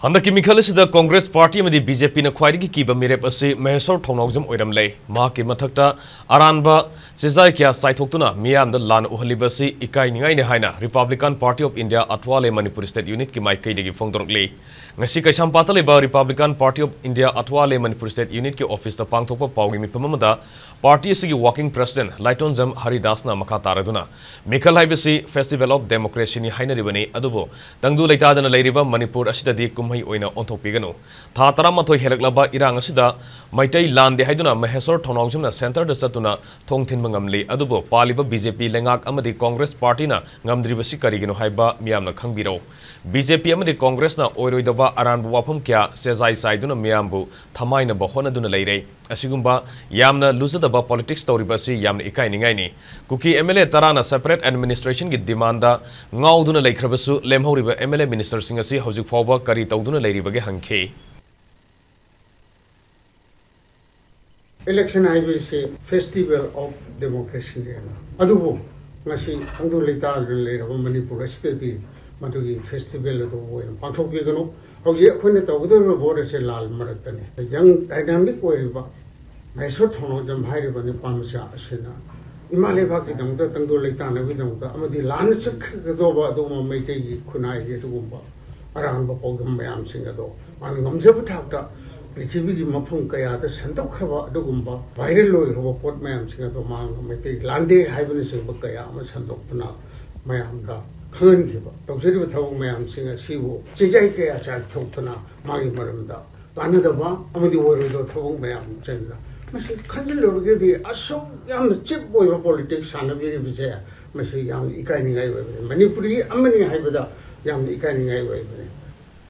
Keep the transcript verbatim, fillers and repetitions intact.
ꯍꯟꯗꯛꯀꯤ ꯃꯤꯈꯜ ꯑꯁꯤꯗ ꯀꯣꯡꯒ꯭ꯔꯦꯁ ꯄꯥꯔꯇꯤ ꯑꯃꯗꯤ ꯕꯤ ꯖꯦ ꯄꯤꯅ ꯈ꯭ꯋꯥꯏꯗꯒꯤ ꯀꯤꯕ ꯃꯤꯔꯦꯞ ꯑꯁꯤ ꯃꯍꯦꯁꯣꯔ ꯊꯧꯅꯥꯎꯖꯝ ꯑꯣꯏꯔꯝꯂꯦ꯫ ꯃꯍꯥꯛꯀꯤ ꯃꯊꯛꯇ ꯑꯔꯥꯟꯕ ꯆꯤꯖꯥꯏ ꯀꯌꯥ ꯆꯥꯏꯊꯣꯛꯇꯨꯅ ꯃꯤꯌꯥꯝꯗ ꯂꯥꯟꯅ ꯎꯍꯜꯂꯤꯕ ꯑꯁꯤ ꯏꯀꯥꯏꯅꯤꯡꯉꯥꯏꯅꯤ ꯍꯥꯏꯅ Republican Party of India ꯑꯊꯋꯥꯂꯦ Manipur State Unitꯀꯤ ꯃꯥꯏꯀꯩꯗꯒꯤ ꯐꯣꯡꯗꯣꯔꯛꯂꯤ꯫ ꯉꯁꯤ ꯀꯩꯁꯥꯝꯄꯥꯠꯇ ꯂꯩꯕ Republican Party of India ꯑꯊꯋꯥꯂꯦ Manipur State Unitꯀꯤ officeꯇ ꯄꯥꯡꯊꯣꯛꯄ ꯄꯥꯎꯒꯤ ꯃꯤꯐꯝ ꯑꯃꯗ ꯄꯥꯔꯇꯤ ꯑꯁꯤꯒꯤ working president ꯂꯥꯏꯇꯣꯟꯖꯝ ꯍꯔꯤꯗꯥꯁꯅ ꯃꯈꯥ ꯇꯥꯔꯗꯨꯅ, ꯃꯤꯈꯜ ꯍꯥꯏꯕꯁꯤ festival of democracyꯅꯤ ꯍꯥꯏꯅꯔꯤꯕꯅꯤ, ꯑꯗꯨꯕꯨ ꯇꯪꯗꯨ ꯂꯩꯇꯥꯗꯅ ꯂꯩꯔꯤꯕ ꯃꯅꯤꯄꯨꯔ ꯑꯁꯤꯗꯗꯤ ꯀꯨꯝꯍꯩ ꯑꯣꯏꯅ ꯑꯣꯟꯊꯣꯛꯄꯤꯒꯅꯨ꯫ ꯊꯥ ꯇꯔꯥꯃꯥꯊꯣꯏ ꯍꯦꯜꯂꯛꯂꯕ ꯏꯔꯥꯡ ꯑꯁꯤꯗ ꯃꯩꯇꯩ ꯂꯥꯟꯗꯦ ꯍꯥꯏꯗꯨꯅ ꯃꯍꯦꯁꯣꯔ ꯊꯧꯅꯥꯎꯖꯝꯅ centreꯗ ꯆꯠꯇꯨꯅ ꯊꯣꯡ ꯊꯤꯟꯕ ꯉꯝꯂꯤ, ꯑꯗꯨꯕꯨ ꯄꯥꯜꯂꯤꯕ ꯕꯤ ꯖꯦ ꯄꯤ ꯂꯩꯉꯥꯛ ꯑꯃꯗꯤ ꯀꯣꯡꯒ꯭ꯔꯦꯁ ꯄꯥꯔꯇꯤꯅ ꯉꯝꯗ꯭ꯔꯤꯕꯁꯤ ꯀꯔꯤꯒꯤꯅꯣ ꯍꯥꯏꯕ ꯃꯤꯌꯥꯝꯅ ꯈꯪꯕꯤꯔꯧ꯫ ꯕꯤ ꯖꯦ ꯄꯤ ꯑꯃꯗꯤ ꯀꯣꯡꯒ꯭ꯔꯦꯁꯅ ꯑꯣꯏꯔꯣꯏꯗꯕ ꯑꯔꯥꯟꯕ ꯋꯥꯐꯝ ꯀꯌꯥ ꯆꯦꯖꯥꯏ ꯆꯥꯏꯗꯨꯅ ꯃꯤꯌꯥꯝꯕꯨ ꯊꯃꯥꯏꯅꯕ ꯍꯣꯠꯅꯗꯨꯅ ꯂꯩꯔꯦ꯫ ꯑꯁꯤꯒꯨꯝꯕ ꯌꯥꯝꯅ ꯂꯨꯖꯗꯕ politics ꯇꯧꯔꯤꯕ ꯑꯁꯤ ꯌꯥꯝꯅ ꯏꯀꯥꯏꯅꯤꯡꯉꯥꯏꯅꯤ꯫ ꯀꯨꯀꯤ M L A ꯇꯔꯥꯅ separate administrationꯒꯤ demandꯗ ꯉꯥꯎꯗꯨꯅ ꯂꯩꯈ꯭ꯔꯕꯁꯨ, ꯂꯦꯝꯍꯧꯔꯤꯕ M L A ministerꯁꯤꯡ ꯑꯁꯤ ꯍꯧꯖꯤꯛ ꯐꯥꯎꯕ ꯀꯔꯤ ꯇꯧꯗꯨꯅ ꯂꯩꯔꯤꯕꯒꯦ ꯍꯪꯈꯤ꯫ Election ꯍꯥꯏꯕꯁꯤ festival of democracyꯅꯦꯅ, ꯑꯗꯨꯕꯨ ꯉꯁꯤ ꯇꯪꯗꯨ ꯂꯩꯇꯥꯗꯅ ꯂꯩꯔꯕ ꯃꯅꯤꯄꯨꯔ ꯑꯁꯤꯗꯗꯤ ꯃꯗꯨꯒꯤ festival ꯑꯗꯨ ꯑꯣꯏꯅ ꯄꯥꯡꯊꯣꯛꯄꯤꯒꯅꯨ꯫ ꯍꯧꯖꯤꯛ ꯑꯩꯈꯣꯏꯅ ꯇꯧꯒꯗꯧꯔꯤꯕ vote ꯑꯁꯤ ꯂꯥꯜ ꯃꯔꯛꯇꯅꯤ꯫ Young dynamic ꯑꯣꯏꯔꯤꯕ ꯃꯍꯦꯁꯣꯔ ꯊꯧꯅꯥꯎꯖꯝ ꯍꯥꯏꯔꯤꯕ ꯅꯨꯄꯥ ꯃꯆꯥ ꯑꯁꯤꯅ ꯏꯃꯥ ꯂꯩꯕꯥꯛꯀꯤꯗꯃꯛꯇ, ꯇꯪꯗꯨ ꯂꯩꯇꯥꯅꯕꯒꯤꯗꯃꯛꯇ ꯑꯃꯗꯤ ꯂꯥꯟꯅ ꯆꯠꯀꯗꯧꯕ ꯑꯗꯨꯒꯨꯝꯕ ꯃꯩꯇꯩꯒꯤ ꯈꯨꯟꯅꯥꯏꯒꯤ ꯑꯗꯨꯒꯨꯝꯕ ꯑꯔꯥꯟꯕ ꯄꯥꯎꯗꯝ ꯃꯌꯥꯝꯁꯤꯡ ꯑꯗꯣ ꯃꯥꯅ ꯉꯝꯖꯕ ꯊꯥꯛꯇ ꯄ꯭ꯔꯤꯊꯤꯕꯤꯒꯤ ꯃꯐꯝ ꯀꯌꯥꯗ ꯁꯟꯗꯣꯛꯈ꯭ꯔꯕ ꯑꯗꯨꯒꯨꯝꯕ viral ꯑꯣꯏꯈ꯭ꯔꯕ ꯄꯣꯠ ꯃꯌꯥꯝꯁꯤꯡ ꯑꯗꯣ ꯃꯥꯅ ꯃꯩꯇꯩ ꯂꯥꯟꯗꯦ ꯍꯥꯏꯕꯅꯆꯤꯡꯕ ꯀꯌꯥ ꯑꯃ ꯁꯟꯗꯣꯛꯇꯨꯅ ꯃꯌꯥꯝꯗ ꯈꯪꯍꯟꯈꯤꯕ, ꯇꯧꯖꯔꯤꯕ ꯊꯕꯛ ꯃꯌꯥꯝꯁꯤꯡ ꯑꯁꯤꯕꯨ ꯆꯦꯖꯥꯏ ꯀꯌꯥ ꯆꯥꯏꯊꯣꯛꯇꯨꯅ ꯃꯥꯒꯤ ꯃꯔꯝꯗ ꯀꯥꯟꯅꯗꯕ ꯑꯃꯗꯤ ꯑꯣꯏꯔꯣꯏꯗꯕ ꯊꯕꯛ ꯃꯌꯥꯝ ꯆꯦꯟꯗꯨꯅ ꯃꯁꯤ ꯈꯟꯖꯤꯜꯂꯨꯔꯒꯗꯤ ꯑꯁꯨꯛ ꯌꯥꯝꯅ cheap ꯑꯣꯏꯕ politics ꯁꯥꯟꯅꯕꯤꯔꯤꯕꯁꯦ ꯃꯁꯤ ꯌꯥꯝꯅ ꯏꯀꯥꯏꯅꯤꯡꯉꯥꯏ ꯑꯣꯏꯕꯅꯤ꯫ ꯃꯅꯤꯄꯨꯔꯤ ꯑꯃꯅꯤ ꯍꯥꯏꯕꯗ ꯌꯥꯝꯅ ꯏꯀꯥꯏꯅꯤꯡꯉꯥꯏ ꯑꯣꯏꯕꯅꯤ꯫